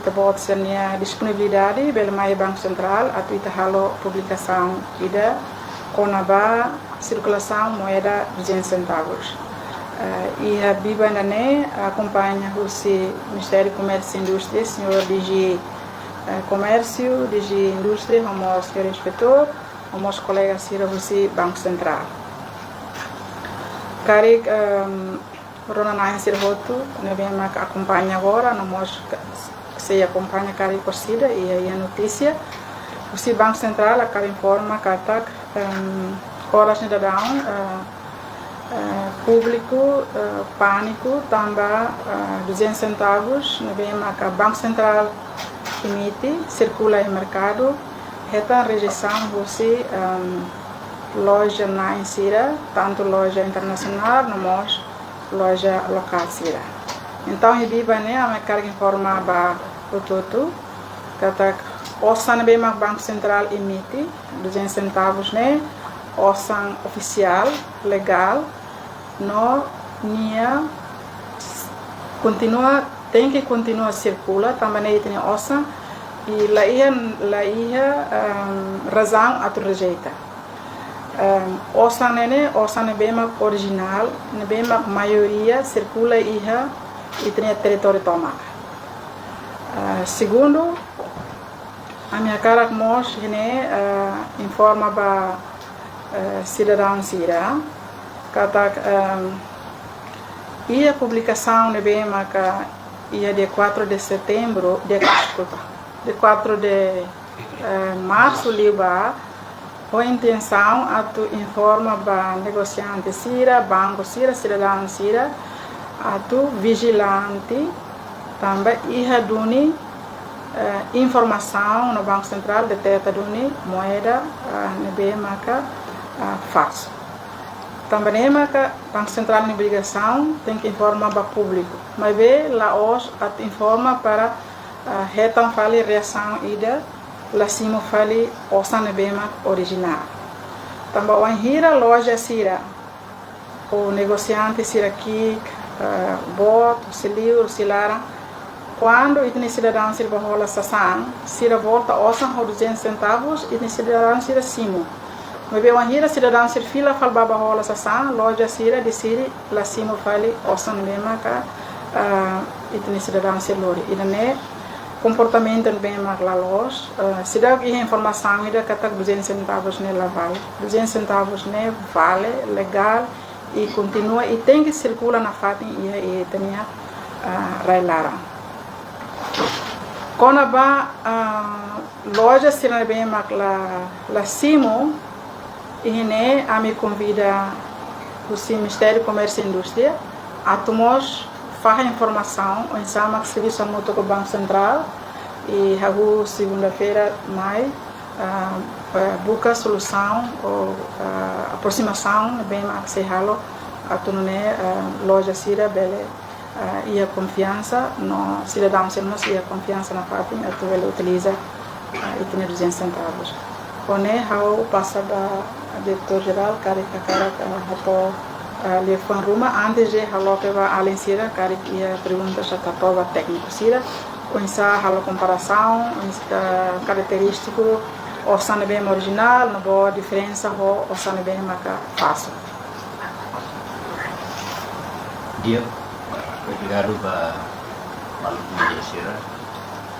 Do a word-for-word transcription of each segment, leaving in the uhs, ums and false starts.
Ita-boot sira-nia disponibilidade bele mai Banku Sentrál atu ita halo publikasaun ida kona-ba sirkulasaun moeda duzentus sentavus. Eh, iha biban ida-ne'e akompaña husi Ministériu Komérsiu i Indústria, señór D G, eh, Komérsiu, D G Indústria, ho mós señór Inspetór, ho mós kolega sira husi Banku Sentrál. Karik, ehm, rona-na'in sira hotu ne'ebé mak akompaña agora, no mós ka-, sei akompaña karik orsida iha, iha notísia. Husi Banku Sentrál hakarak informa katak, em, oras ne'e daudaun, eh, eh, públiku, eh, pániku tanba, eh, duzentus sentavus ne'ebé maka Banku Sentrál emite, sirkula iha merkadu, hetan rejeisaun husi, em, loja-na'in sira, tantu loja internasionál, no mós loja lokál sira. Entaun, iha biban ne'e, ami hakarak informa ba hotu-hotu katak osan ne'ebé mak Banku Sentrál emite, duzentus sentavus ne'e, osan ofisiál, legál, no nia kontinua, tenke kontinua sirkula, tanba ne'e ita-nia osan, i la iha, la iha, ehm, razaun atu rejeita. Ehm, osan ne'e ne'e, osan ne'ebé mak orijinál, ne'ebé mak maioria sirkula iha ita-nia territóriu tomak. Eh, segundu, ami hakarak mós ne'e, eh, informa ba, eh, sidadaun sira katak, ehm, iha publikasaun ne'ebé maka iha dia quatro de setembro, dia, deskulpa, dia quatro de, eh, marsu liubá, ho intensaun atu informa ba negosiante sira, banku sira, sidadaun sira, atu vijilante, tanba iha duni, eh, informasaun no Banku Sentrál deteta duni moeda, eh, ne'ebé maka, eh, falsu. Tanba ne'e maka Banku Sentrál nia obrigasaun tenke informa ba públiku. Maibé la'ós atu informa para, eh, hetan fali reasaun ida la simu fali osan ne'ebé mak orijinál. Tanba wainhira loja sira ou negosiante sira ki'ik, eh, boot, husi liur, husi laran, kuandu ita-nia sidadaun sira bá hola sasán, sira volta osan ho duzentus sentavus, ita-nia sidadaun sira simu. Maibé wainhira sidadaun sira fila fali bá, bá hola sasán, loja sira deside la simu fali osan ne'ebé maka, ah, ita-nia sidadaun sira lori. Ida-ne'e komportamentu ne'ebé mak la loos, eh, seidauk iha informasaun ida katak duzentus sentavus ne'e la vale. Duzentus sentavus ne'e vale, legál, i kontinua, i tenke sirkula nafatin iha, iha ita-nia, ah, rai-laran. Kona-ba, ah, loja sira ne'ebé mak la, la simu, iha ne'e ami konvida husi Ministériu Komérsiu i Indústria atu mós fahe informasaun oinsá mak servisu hamutuk ho Banku Sentrál, i hahú segunda-feira mai, ah, eh, buka solusaun ou, ah, aproximasaun ne'ebé mak sei halo atu nune'e, ah, loja sira bele, ah, iha konfiansa, no sidadaun sira mós iha konfiansa nafatin atu bele utiliza, ah, ita-nia duzentus sentavus. Ho ne'e ha'u pasa ba Diretór Jerál, karik hakarak, ah, hato'o, ah, liafuan ruma, antes de ha'u loke ba alin sira, karik iha pergunta sira atu hato'o ba tékniku sira, oinsá halo komparasaun, oinsá karakterístiku, osan ne'ebé orijinál, no bo diferensa ho osan ne'ebé maka falsu. Di'ak, obrigadu ba maluk mídia sira,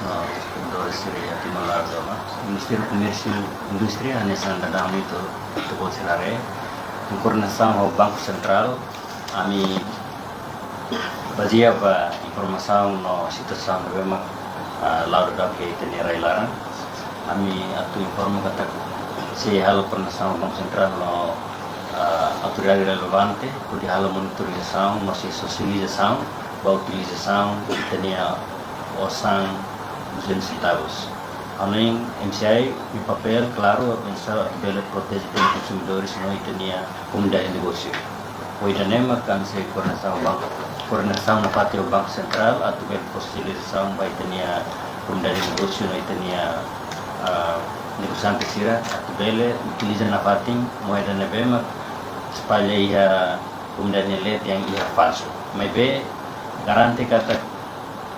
no espetadores sira iha Timor laran tomak. Ministériu Komérsiu i Indústria, hanesan daudaun ita, ita-boot sira haree, em koordenasaun ho Banku Sentrál, ami bazeia ba informasaun no situasaun ne'ebé mak, ah, la'o dadauk iha ita-nia rai-laran, ami atu informa katak sei halo koordenasaun Banku Sentrál no, ah, autoridade relevante, hodi halo monitorizasaun no sei sosializasaun ba utilizasaun ita-nia osan duzentus sentavus. Ha'u-nia M C I nia papél, klaru, oinsá bele proteje ita-nia konsumidores no ita-nia komunidade negósiu. Ho ida-ne'e mak ami sei koordenasaun ho Banku, koordenasaun nafatin ho Banku Sentrál atu bele fó sosializasaun ba ita-nia komunidade negósiu no ita-nia, ah, negosiante sira atu bele utiliza nafatin moeda ne'ebé mak espalla iha komunidade nia leet yang iha falsu. Maibé garante katak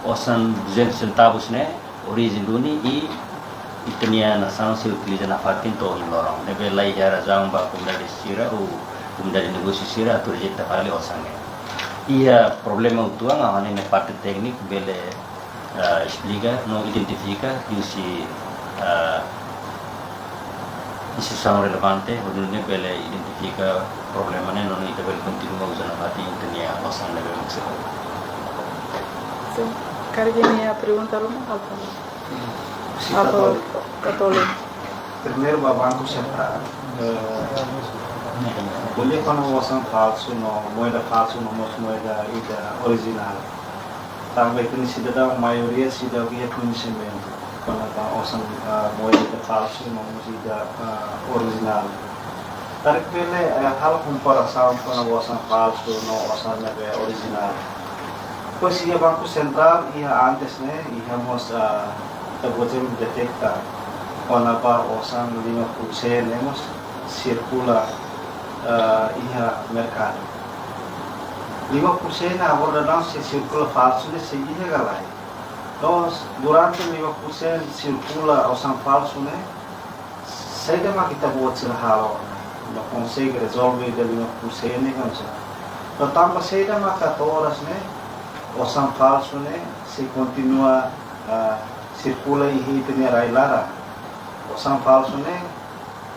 Osan duzentos centavos ne'e, orijen duni i ita-nia nasaun sei utiliza nafatin to'o ohin loron. Ne'ebé la iha razaun ba komunidade sira ou komunidade negósiu sira atu rejeita fali osan ne'e. Iha problema uitoan, ha'u hanoin parte tékniku bele, ah, esplika no identifika, husi, ah, instituisaun relevante, hodi nune'e bele identifika problema ne'e, no ita bele kontinua uza nafatin ita-nia osan ne'ebé mak sira. Sin. Karik iha pergunta ruma, apa? Sin, apa? Katóliku. Katóliku. Primeiru ba Banku Sentrál. Eh, ko'alia kona-ba osan falsu no moeda falsu no mós moeda ida orijinál. Tanba ita-nia sidadaun maioria seidauk iha koñesimentu kona-ba osan, ah, moeda falsu no mós ida, ah, orijinál. Karik bele, eh, halo komparasaun kona-ba osan falsu no osan ne'ebé orijinál. Depois iha Banku Sentrál, iha antes ne'e, iha mós, ah, ita-boot sira detekta kona-ba osan lima puluh sen ne'e mós sirkula, ah, iha merkadu. Lima puluh sen ne'e agora daudaun sei sirkula falsu ne'e sei iha ka lae. No durante lima puluh sen sirkula osan falsu ne'e, saida mak ita-boot sira halo, no konsege rezolve ida lima puluh sen ne'e ka lae. No tanba saida mak to'o oras ne'e, osan falsu ne'e sei kontinua, ah, sirkula iha ita-nia rai-laran. Osan falsu ne'e,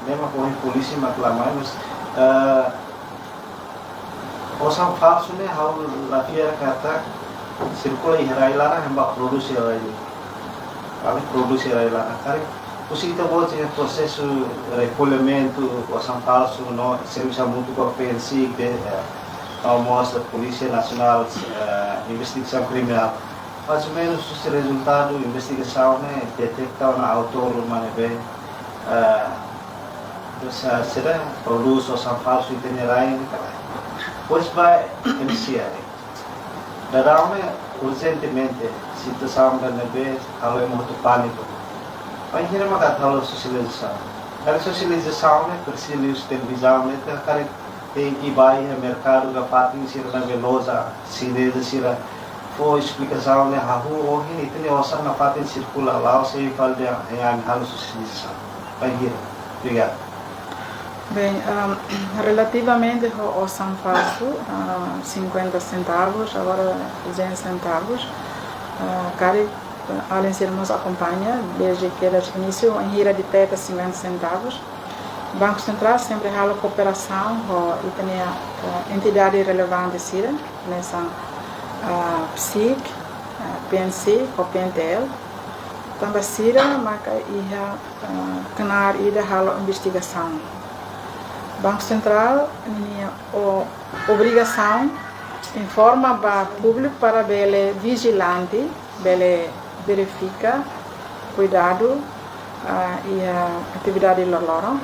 ne'e mak ohin polísia mak la mai, mas, eh, osan falsu ne'e ha'u la fiar katak sirkula iha rai-laran, ema prodús iha rai-laran. Kami prodús iha rai-laran. Karik husi ita-boot sira prosesu rekollimentu osan falsu no servisu hamutuk ho PNC, de, eh, no mós Polísia Nasionál, eh, Investigasaun Kriminál. Mais ou menus, husi rezultadu investigasaun ne'e detekta ona autór ruma ne'ebé, eh, sira, sira prodús osan falsu ita-nia rai ne'e ka lae. Depois ba M C R. Daudaun ne'e urjentemente situasaun ida ne'ebé halo ema hotu pániku. Bainhira mak atu halo sosializasaun. Karik sosializasaun ne'e presiza liuhusi televizaun ne'e, karik tenke ba iha merkadu ka fatin sira ne'ebé loja xineza sira fó esplikasaun ne'e, hahú ohin ita-nia osan nafatin sirkula, la'ós sei fali dehan ami halo sosializasaun. Bainhira. Obrigadu. Bem, ahm, relativamente ho osan falsu, ah, cinquenta centavos, agora duzentos centavos, ah, karik, ah, alin sira mós akompaña, desde kedas inísiu, bainhira deteta cinquenta centavos, Banku Sentrál sempre halo kooperasaun ho ita-nia, ah, entidade relevante sira, hanesan, ah, PCIC, ah, PNC, ho PNTL. Tanba sira maka iha, ah, knaar ida halo investigasaun. Banku Sentrál ninia o-, obrigasaun informa ba públiku para bele vijilante, bele verifika, kuidadu, ah, iha atividade loroloron.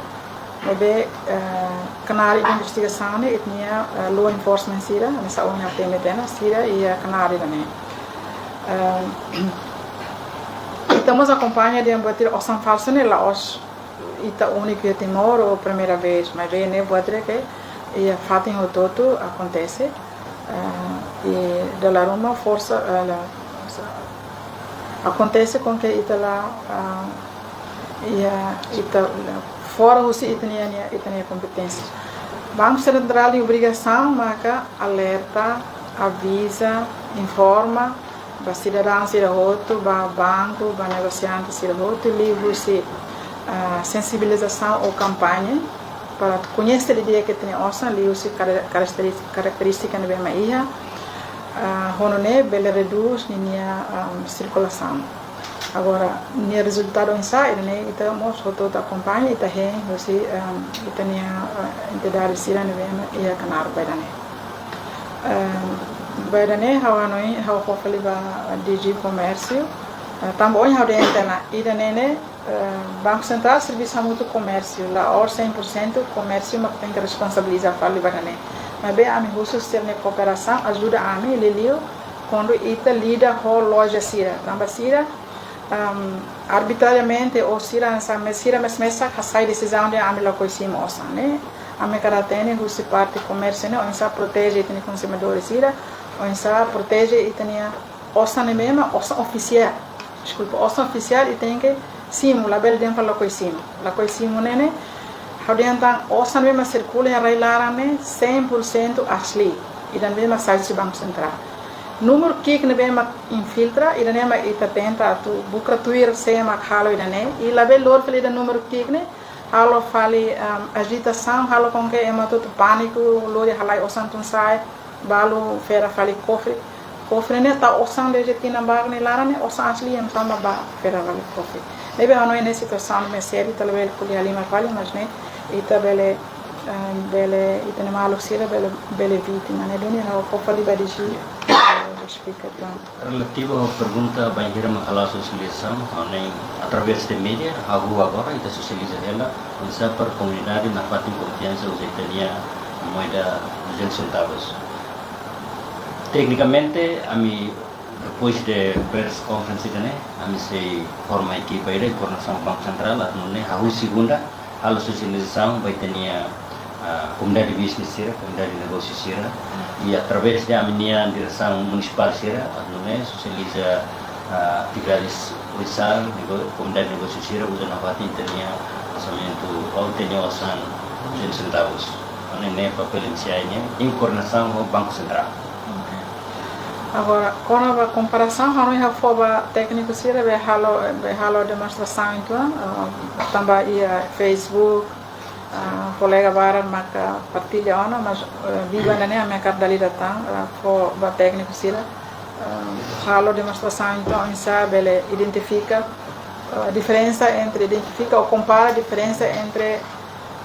Ne'ebé, ah, knaar investigasaun ne'e ita-nia, ah, law enforcement sira, hanesan ohin ha'u temi tiha ona, sira iha knaar ida-ne'e. Ah, ita mós akompaña dehan buat ida osan falsu ne'e la'ós ita úniku iha Timor ou primeira vez, maibé ne'e buat ida ke iha fatin hotu-hotu akontese. Ah, i dala ruma forsa, ah, la, akontese com que ita la, ah, iha, ita la, fora husi ita-nia, nia, ita-nia kompeténsia. Banku Sentrál nia obrigasaun maka alerta, aviza, informa ba sidadaun sira hotu, ba banku, ba negosiante sira hotu, liuhusi, ah, sensibilizasaun ou kampaña para koñese didi'ak ita-nia osan, liuhusi kara-, karakteris-, karakterístika ne'ebé mak iha, ah, hodi nune'e bele redús ninia, ah, sirkulasaun. Agora, nia rezultadu oinsá, ida-ne'e ita mós hotu-hotu akompaña, ita hein husi, ah, ita-nia, ah, entidade sira ne'ebé mak iha knaar ba ida-ne'e. Ah, ba ida-ne'e, ha'u hanoin, ha'u fó fali ba D G Komérsiu, ah, tanba ohin ha'u dehan tiha ona, ida-ne'e ne'e, eh, Banku Sentrál servisu hamutuk ho komérsiu, la'ós cem por cento komérsiu mak tenke responsabiliza fali ba ida-ne'e. Maibé ami husu sira-nia kooperasaun, ajuda ami, liuliu kuandu ita lida ho loja sira. Tanba sira, ehm, arbitrariamente, ou sira, hanesan, sira mes-, mesak hasai desizaun dehan ami lakohi simu osan ne'e. Ami hakarak hatene husi parte komérsiu ne'e, oinsá proteje ita-nia konsumidór sira, oinsá proteje ita-nia Osan ne'ebé mak osan ofisiál. Deskulpa, osan ofisiál ita tenke simu, labele dehan fali lakohi simu. Lakohi simu ne'e ne'e, ha'u dehan tan osan ne'ebé mak sirkula iha rai laran ne'e cem por cento asli. Ida ne'ebé mak sai husi Banku Sentrál. Númeru ki'ik ne'ebé mak infiltra, ida ne'e mak ita tenta atu buka tuir sé mak halo ida ne'e. I labele lori fali ida númeru ki'ik ne'e, halo fali, um, ajitasaun, halo konke ema hotu pániku, lori halai osan tun sa'e, balu fera fali kofre. Kofre ne'e tau osan de'it tinan barak nia laran ne'e, osan asli ema tama ba fera fali kofre. Ne'ebé ha'u hanoin ne'e situasaun ne'e sériu, ita labele ko'alia halimar fali, mas ne'e ita bele, um, bele, ita-nia maluk sira bele, bele vítima. Ne'e duni ha'u fó fali ba D G, eh, esplika tan. Relativu ao pergunta bainhira mak hala'o sosializasaun, ha'u hanoin através de média, ha'u agora ita sosializa hela, oinsá para komunidade nafatin konfiansa uza ita-nia moeda duzentos centavos. Teknikamente, ami depois de press conference ida ne'e, ami sei forma ekipa ida, koordenasaun Banku Sentrál, atu nune'e, hahú segunda, halo sosializasaun ba ita-nia, ah, komunidade bisnis sira, komunidade negósiu sira, i através de ami-nia diresaun munisipál sira, atu nune'e sosializa, ah, atividades oinsá, nego-, komunidade negósiu sira, uza nafatin ita-nia orsamentu, ou ita-nia osan duzentos centavos. Ne'e, ne'e papél M C I nian, em coordenação com o Banco Central. Ok. Agora, kona-ba komparasaun, ha'u hanoin ha'u fó ba tékniku sira be halo, be halo demonstrasaun uitoan, ah, tanba iha Facebook, ah, kolega barak maka partilla ona, mas, eh, biban ida ne'e ami hakarak dala ida tan, ah, fó ba tékniku sira, ah, halo demonstrasaun uitoan oinsá bele identifika, ah, diferensa entre, identifika ou kompara diferensa entre,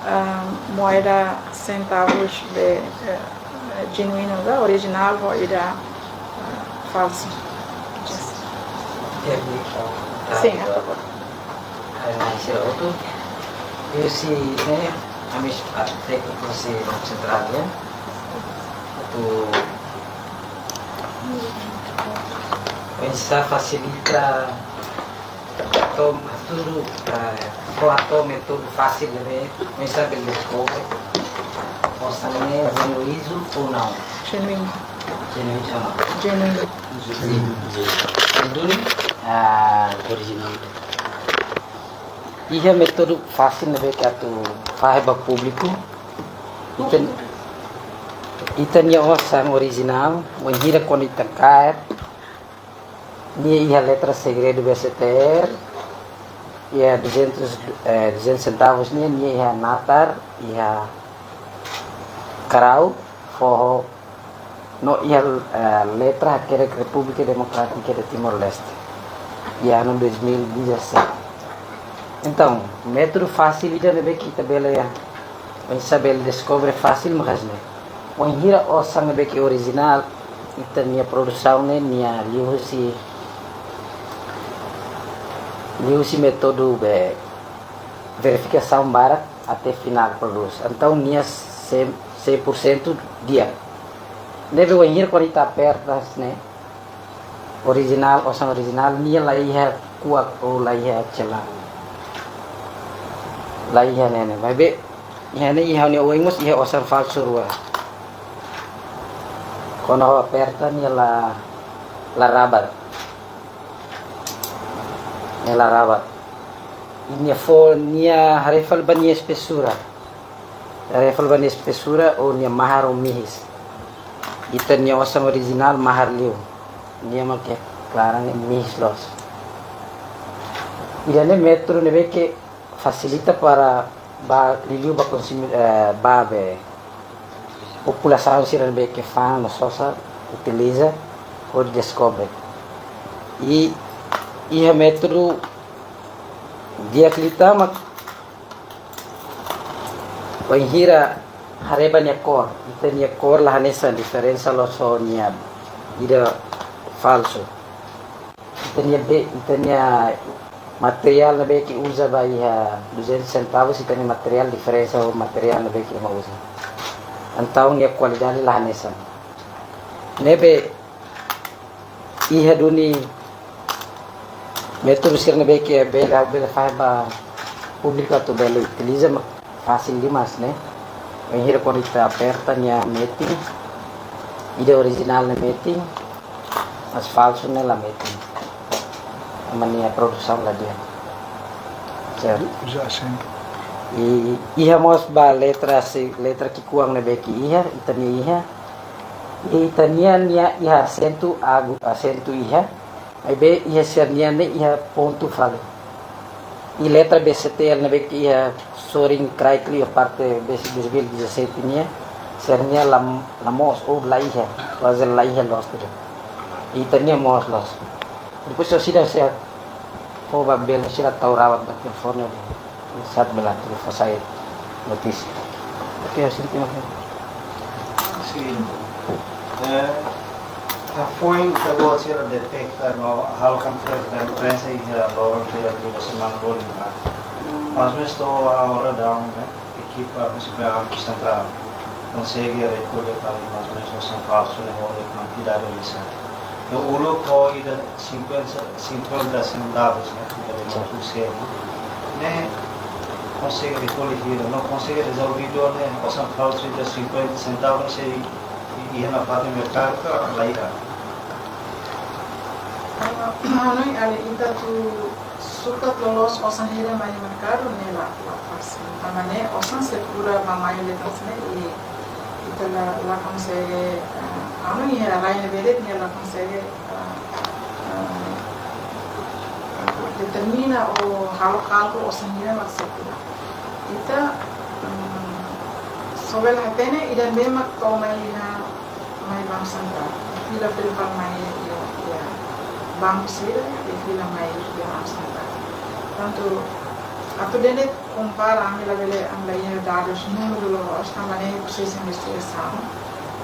ah, moeda centavos de, eh, genuíno, ka, orijinál, ho ida, ah, falsu. Yes. Sim, a favor. Ai, mas se outro, eu se, né, a minha parte técnica se não se trata, né? Tu pensa facilita to-, tudo, ah, fó métodu fásil de ver, pensa bem de coisa. Osan ne'e genuíno ou não? Genuíno. Genuíno ou não? Genuíno. Genuíno. Genuíno. Ah, orijinál. Iha métodu fásil ne'ebé ke atu fahe ba públiku. Ita, ita-nia osan orijinál, wainhira kuandu ita kaer, nia iha letra segredu B C T R, iha duzentos, eh, duzentos centavos nian, nia iha natar, iha karau, foho, no iha, eh, letra hakerek Repúblika Demokrátika de Timor-Leste, iha anu dois mil e dezassete. Entaun, métodu fásil ida ne'ebé ke ita bele, oinsá bele deskobre fásil mak hanesan ne'e. Wainhira osan ne'ebé ke orijinál, ita-nia produsaun ne'e nia liuhusi, liuhusi métodu be verifikasaun barak até finál produs. Entaun nia cem, cem por cento di'ak. Ne'ebé wainhira kuandu ita aperta hanesan ne'e, orijinál, osan orijinál, nia la iha kuak ou la iha celah. La iha ne'e ne'e. Maibé, iha ne'e iha nia oin mós iha osan falsu rua. Kuandu ha'u aperta nia la, la rabat. Nia la rabat. I nia fó, nia haree fali ba nia espesura. Haree fali ba nia espesura ou nia mahar ou mihis. Ita-nia osan orijinál mahar liu. Nia mak iha klaran ne'e mihis loos. Ida-ne'e métodu ne'ebé ke fasilita para ba liuliu ba konsumi-, eh, ba be populasaun sira ne'ebé ke fa'an no sosa utiliza hodi deskobre. I iha métodu di'ak liután mak wainhira haree ba nia kór, ita-nia kór la hanesan, diferensa loos ho nia ida falsu. Ita-nia be, ita-nia materiál ne'ebé ke uza ba iha duzentos centavos, ita-nia materiál diferensa ho materiál ne'ebé ke ema uza. Entaun nia kualidade la hanesan. Ne'ebé iha duni métodu sira ne'ebé ke bele, bele fahe ba públiku atu bele utiliza, mak fasil demais, ne'e. Wainhira kuandu ita aperta nia metin, ida orijinál nia metin, Mas falsu ne'e la metin. Ema nia produsaun la di'ak. Sertu. Uza asentu. I iha mós ba letra, se letra ki'ikoan ne'ebé ke iha, ita-nia iha. I ita-nia, nia iha asentu agu, asentu iha. Maibé iha sira-nian ne'e iha pontu fali. I letra B C T L ne'ebé ke iha sorin kraik liu parte B C, dois mil e dezassete nian, sira-nian la, la moos ou la iha, kuaze la iha loos tudu. Ita-nia moos loos. Depois sira, sira fó ba bele, sira tau rawat ba telefone, sira bele telefone sai notísia. Oke, asentu. Sin. Eh, hafoin ita-boot sira deteta no halo konferénsia imprensa iha loron sira dua semana loron. Mas mós to'o agora daudaun, ne'e, ekipa munisipál Banku Sentrál konsege rekolla fali mais ou menus osan falsu ne'e ho kuantidade oinsá. No uluk ho ida cinquenta, cinquenta centavos, ne'e, ida de Sin. Mercosur, ne'e, konsege rekolla hira, no konsege rezolve duni, ne'e, osan falsu ida cinquenta centavos, sei iha nafatin merkadu ka lae? Ah, hanoin, ale ita atu sukat loloos osan hira mai merkadu ne'e la, la fasil. Tanba ne'e osan sirkula ba mai liután ne'e i ita la, la konsege, ah, hanoin, iha rai ne'ebé de'it ne'e la konsege, ah, ah, determina ou halo kálkulu osan hira mak sirkula. Ita, mm, só bele hatene ida ne'ebé mak to'o mai iha, mai Banku Sentrál. Fila, fila fali mai iha, iha banku sira, i fila mai iha Banku Sentrál. Portantu, atu de'it kompara, ami labele, ami la iha dadus, númeru loloos, tanba ne'e prosesu investigasaun.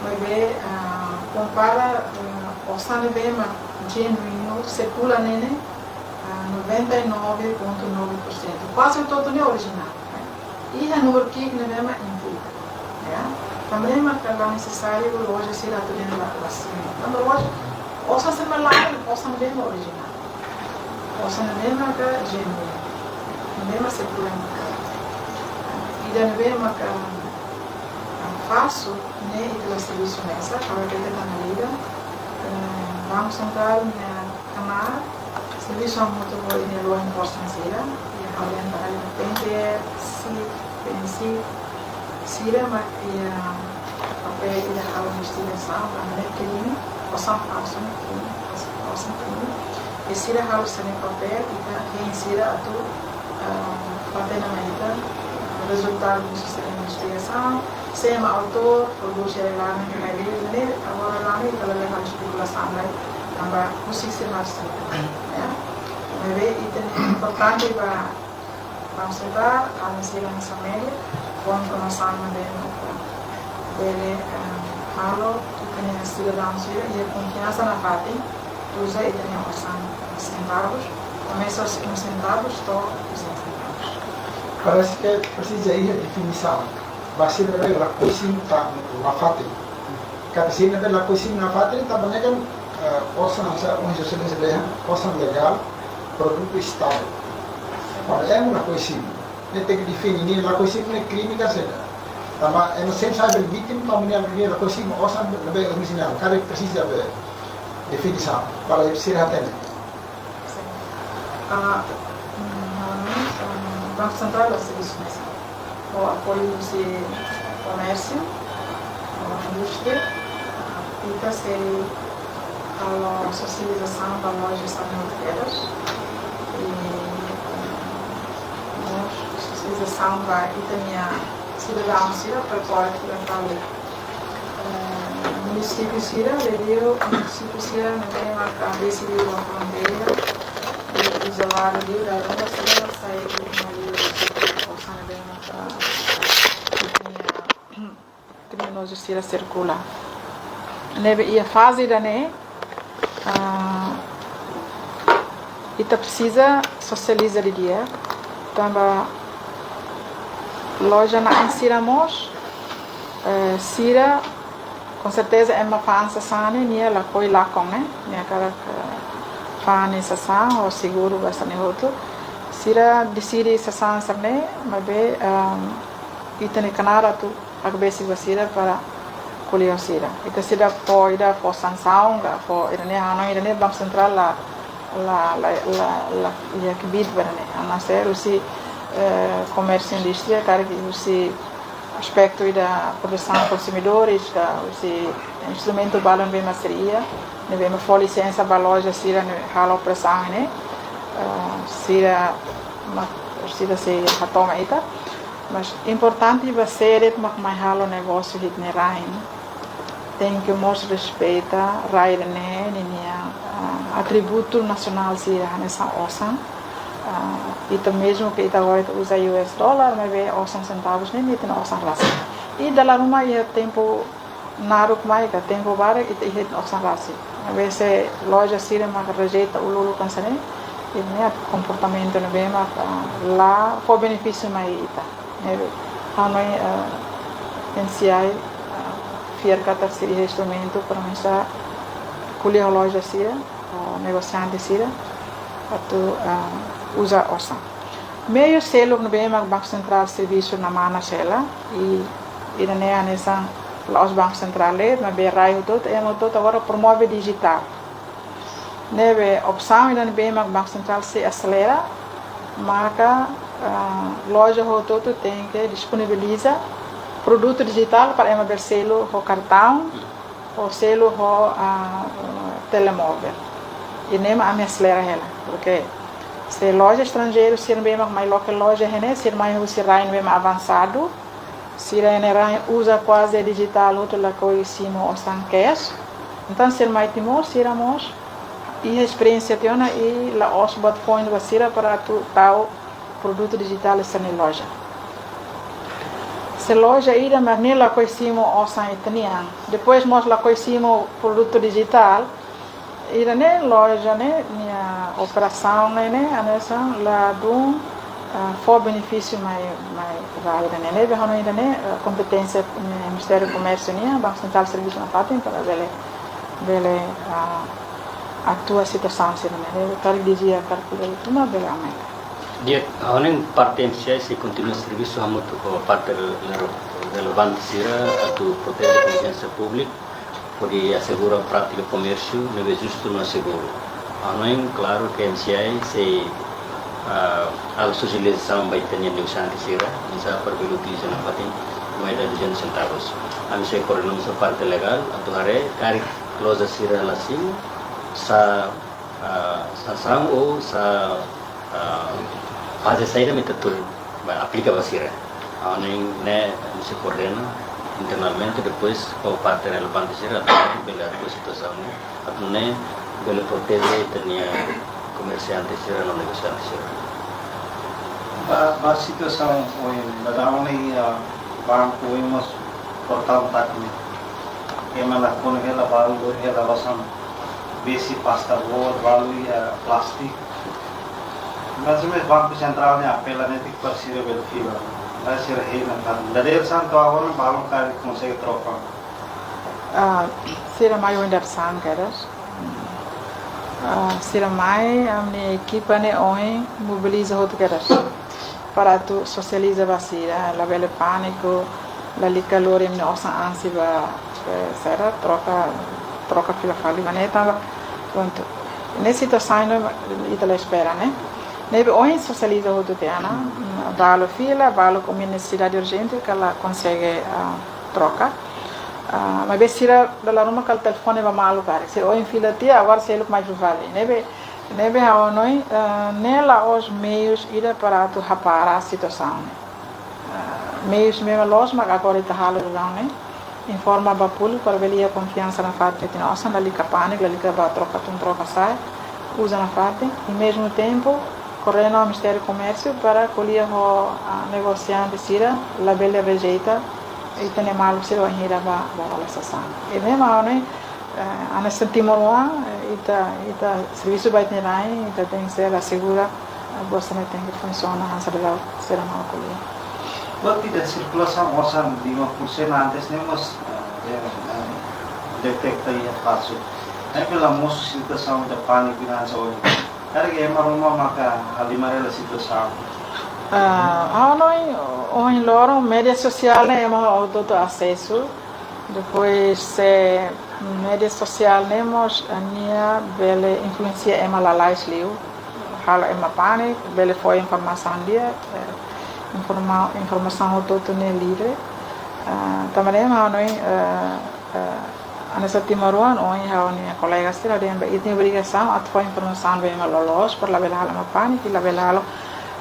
Maibé, ah, kompara, ah, osan ne'ebé mak jenuínu, sirkula ne'e, ah, noventa e nove ponto nove por cento. Kuaze hotu-hotu ne'e orijinál, ne'e. Iha númeru ki'ik ne'ebé mak inventa, ya. Tanba ne'e mak la nesesáriu loja sira atu dehan la, la simi. Tanba loja, osan sira mak la'o, osan ne'ebé mak orijinál. Osan ne'ebé mak jenuínu. Ne'ebé mak sirkula mak. Ida ne'ebé mak, ah, falsu, ne'e ita la servisu hanesan, kalau ita analiza, eh, Banku Sentrál nia knaar, servisu hamutuk ho nia law enforcement sira, iha hal yang tadi penke, si, pensi, sira mak iha papél ida halo investigasaun, tanba ne'e krime, osan falsu ne'e krime, osan krime. I sira halo sira-nia papél, ita hein sira atu, ah, hatene mai ita rezultadu husi sira investigasaun, sé mak autór, prodús sira la ne'e, ne'e, agora la ne'e, ita labele halo espekulasaun lai, tanba husik sira halo sira, ya. Maibé ita-nia importante ba Banku Sentrál, ami sira hanesan media, bom informasaun ne'ebé mak bele, eh, halo ita-nia sidadaun sira iha konfiansa nafatin uza ita-nia osan, sentavus, komesa husi um centavos to'o duzentos centavos. Parese ke presiza iha definisaun ba sira ne'ebé lakohi simu nafatin. Katak sira ne'ebé lakohi simu nafatin, tanba ne'e kan, eh, osan hanesan ohin sosialista dehan, osan legál, produtu Estadu. Kuandu ema lakohi simu, ne'e tenke define, nia lakohi simu ne'e krime ka saida. Tanba ema sempre sai bele vítima, tanba nia, nia lakohi simu osan ne'ebé orijinál, karik presiza be definisaun, para sira hatene. Ah, mm, ha'u, mm, Banku Sentrál la servisu hanesan. Ho apoiu husi komérsiu, ho indústria, ah, ita sei halo sosializasaun ba loja sira ne'ebé kedas. I, mm, mós sosializasaun ba ita-nia sidadaun sira, para pode fila fali, eh, munisípiu sira, liuliu munisípiu sira ne'ebé maka besik liu ba fronteira, i izoladu liu dala ruma, sira sai liu, osan ne'ebé maka ita-nia kriminozu sira sirkula. Ne'ebé iha faze ida-ne'e, ah, ita presiza sosializa didi'ak, tanba loja na'in sira mós, eh, sira, com certeza, ema fa'an sasán ne'e, nia lakohi lakon, ne'e, nia hakarak, eh, fa'an sasán, ho seguru ba sira-nia hotu. Sira deside sasán sira-ne'e, maibé, ehm, ita-nia knaar atu hakbesik ba sira para ko'alia ho sira. Ita sira fó, ida fó sansaun, ka fó, ida-ne'e hanoin, ida-ne'e Banku Sentrál la, la, la, la, la, iha kbiit ba ida-ne'e. Hanesan husi, eh, komérsiu indústria, karik husi aspetu ida protesaun konsumidores, ka husi instrumentu balun ne'ebé mak sira iha, ne'ebé mak fó lisensa ba loja sira ne'e halo operasaun ne'e, eh, sira mak, sira sei hatama ita. Mas importante ba sira mak mai halo negósiu iha ita-nia rain, tenke mós respeita rai ida-ne'e ninia, ah, atributu nasionál sira hanesan osan. Ah, ita mezmu ke ita agora ita uza U S dollar, maibé osan sentavus ne'e ita-nia osan rasik. I dala ruma iha tempu naruk mai ka tempu badak ita iha osan rasik. Maibé se loja sira mak rejeita uluk-uluk hanesan ne'e, ida-ne'e komportamentu ne'ebé mak, ah, la fó benefísiu mai ita. Ne'ebé, hanoin, ah, M C I, ah, fiar katak sira iha instrumentu para mesa ko'alia ho loja sira, ho negosiante sira, atu, ah, uza osan. Meiu seluk ne'ebé mak Banku Sentrál servisu namana sela, i, ida-ne'e hanesan la'ós Banku Sentrál de'it, maibé rai hotu-hotu, ema hotu-hotu agora promove dijitál. Ne'ebé opsaun ida ne'ebé mak Banku Sentrál sei aselera, maka, ah, loja hotu-hotu tenke disponibiliza produtu dijitál para ema bele selu ho kartaun, ou selu ho, ah, telemovel. I ne'e mak ami aselera hela, porque se loja estranjeiru sira ne'ebé mak mai loke loja iha ne'e, sira mai husi rai ne'ebé mak avansadu, sira iha ne'e rai uza kuaze dijitál hotu, lakohi simu osan cash. Entaun sira mai Timor, sira mós iha esperiénsia tiha ona i la'ós buat foin ba sira para atu tau produtu dijitál iha sira-nia loja. Se loja ida mak ne'e lakohi simu osan ita-nian, depois mós lakohi simu produtu dijitál, ida-ne'e loja ne'e nia operasaun ne'e, ne'e hanesan ladún, ah, fó benefísiu mai, mai rai ida-ne'e. Ne'ebé hanoin ida-ne'e, ah, kompeténsia, eh, Ministériu Komérsiu nian, Banku Sentrál servisu nafatin para bele, bele, ah, atua situasaun sira-ne'e. Ne'ebé karik D G karik bele tuma bele aumenta. Di'ak, hanoin parte M C I sei kontinua servisu hamutuk ho parte rele-, relevante sira atu proteje konfiansa públiku, hodi asegura prátika komérsiu ne'ebé justu no seguru. Hanoin klaru ke M C I sei, ah, halo sosializasaun ba ita-nia negosiante sira, oinsá para bele utiliza nafatin moeda duzentus sentavus. Ami sei koordena ho parte legál, atu haree karik loja sira la simu, sá, ah, sansaun ou sá, ah, faze saida mak ita atu ba aplika ba sira. Hanoin ne'e ami sei koordena internamente, depois ho parte relevante sira atu bele atua situasaun ne'e, atu nune'e bele proteje ita-nia komersiante sira no negosiante sira. Ba, ba situasaun ohin, daudaun ne'e, ah, banku ohin mós portál tak ne'e. Ema la kona hela, balu hela, osan besi pasta boot, balu iha plástiku. Mas, mas Banku Sentrál ne'e apela netik para sira bele fila. Mas sira hein ona. Dadeer-saan to'o agora balun karik konsege troka. Ah, sira mai ohin dadeer-saan kedas. Ah, sira mai, ami-nia ekipa ne'e ohin mobiliza hotu kedas para atu sosializa ba sira, labele pániku, lalika lori imi-nia osan ansi ba, eh, sira troka, troka fila fali ba ne'e tanba, prontu. Ne'e situasaun ne'ebé ita la espera, ne'e? Ne'ebé ohin sosializa hotu tiha ona, balu fila, balu ho nesesidade urjente, ka la konsege, ah, troka. Ah, maibé sira dala ruma kala telefone ba malu karik. Sira ohin fila tiha, agora seluk mai fila fali. Ne'ebé, ne'ebé ha'u hanoin, ah, ne'e la'ós meius ida para atu hapara situasaun. Ah, meius ne'ebé loos mak agora ita halo daudaun ne'e. Informa ba públiku para bele iha konfiansa nafatin ita-nia osan, lalika pániku, lalika ba troka tun troka sa'e, uza nafatin. I mezmu tempu, koordena ho Ministériu Komérsiu para ko'alia ho, ah, negosiante sira, labele rejeita ita-nia maluk sira bainhira ba, ba hola sasán. I memang ne'e, eh, hanesan timoroan, eh, ita, ita servisu ba ita-nia rain, ita tenke asegura, eh, buat sira-ne'e tenke funsiona, hanesan daudaun sira hanoin ko'alia. Buat ida sirkulasaun osan lima pursentu antes ne'e mós, eh, eh, deteta iha falsu. Ne'ebé la mosu situasaun de pániku hanesan ohin. Karik ema ruma maka halimar hela situasaun. Ah, ha'u hanoin ohin loron média sosiál ne'e ema hotu-hotu asesu. Depois, eh, média sosiál ne'e mós, eh, nia bele influensia ema lalais liu. Halo ema pániku, bele fó informasaun di'ak, eh, informa-, informasaun hotu-hotu ne'e livre. Ah, tanba ne'e mak ha'u hanoin, eh, eh, hanesan timoroan, ohin ha'u-nia kolega sira dehan ba ita-nia obrigasaun atu fó informasaun ba ema loloos, para labele halo ema pániku, labele halo.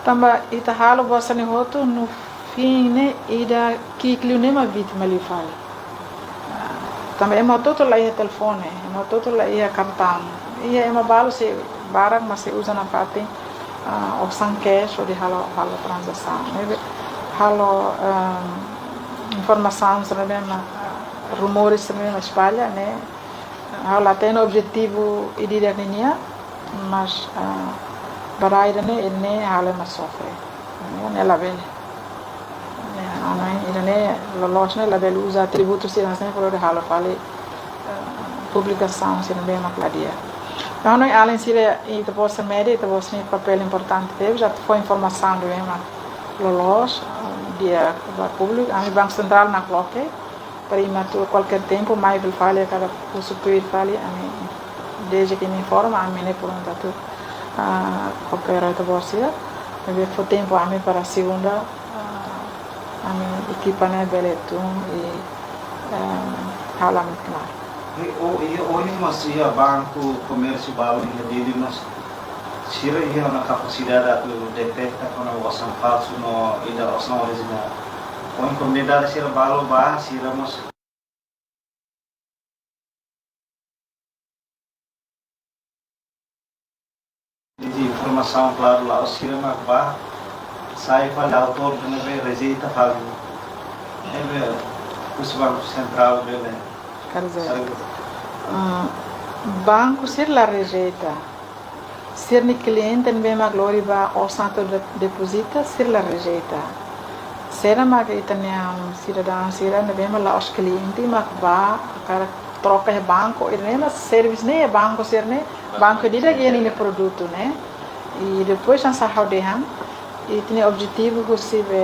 Tanba ita halo buat sira-ne'e hotu, no fim ne'e ida ki'ik liu ne'e mak vítima liu fali. Ah, tanba ema hotu-hotu la iha telefone, ema hotu-hotu la iha kartaun. Iha ema balu sei barak mak sei uza nafatin, ah, osan cash hodi halo, halo tranzasaun. Ne'ebé halo, ehm, informasaun sira ne'ebé mak, ah, rumores sira ne'ebé mak espalla ne'e, ha'u la hatene objetivu ida-idak ninian, mas, ah, ba rai ida-ne'e, ne'e halo ema sofre. Ne'e, ne'e labele. Ne'e, ha'u hanoin ida-ne'e loloos ne'e labele uza atributu sira hanesan ne'e para hodi halo fali, eh, publikasaun sira ne'ebé mak la di'ak. Ha'u hanoin alin sira, ita-boot sira média, ita-boot sira-nia papél importante tebes, atu fó informasaun ne'ebé mak loloos, eh, di'ak ba públiku. Ami Banku Sentrál nakloke, para ema atu kualkér tempu mai bele fali, kada husu tuir fali, ami, desde ke imi informa, ami ne'e prontu atu, ah, koopera ho ita-boot sira. Ne'ebé fó tempu ami para segunda, ah, ami ekipa ne'e bele tun i, ah, halo ami-nia knaar. I o, i ohin mós iha banku komérsiu balu iha Dili mós sira iha ona kapasidade atu deteta kona-ba osan falsu no ida osan orijinál. Ohin komunidade sira balu bá, sira mós dezinformasaun klaru, la'ós sira mak bá sai fali, autór ne'ebé rejeita fali. Ne'ebé husi Banku Sentrál bele. Quer dizer, sabe? Ah, banku sira la rejeita. Sira-nia kliente ne'ebé mak lori bá osan atu de-, depozita, sira la rejeita. Sira mak ita-nia sidadaun sira ne'ebé mak la'ós kliente, mak bá hakarak troka iha banku, ida-ne'e mak servisu ne'e banku sira-ne'e, banku ida-idak iha ninia produtu ne'e. I depois hanesan ha'u dehan, ita-nia objetivu husi be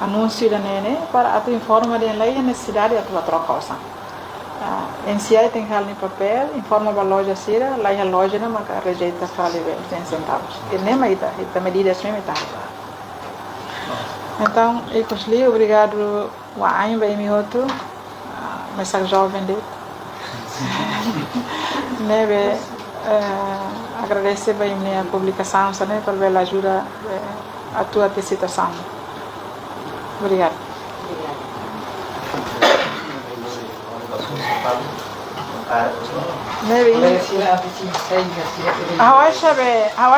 anúnsiu ida-ne'e ne'e para atu informa dehan la iha nesesidade atu bá troka osan. Ah, N C I tenke halo nia papél, informa ba loja sira, la iha loja ne'e maka rejeita fali be cem centavos. Ida-ne'e mak ita, ita medida ne'e mak ita halo. Entaun, ikus liu, obrigadu wa'in ba imi hotu, ah, mesak joven de'it. Ne'ebé, eh, agradese ba imi-nia publikasaun sira-ne'e para bele ajuda, eh, atu ati situasaun. Obrigadu. Ne'ebé, ha'u acha be, ha'u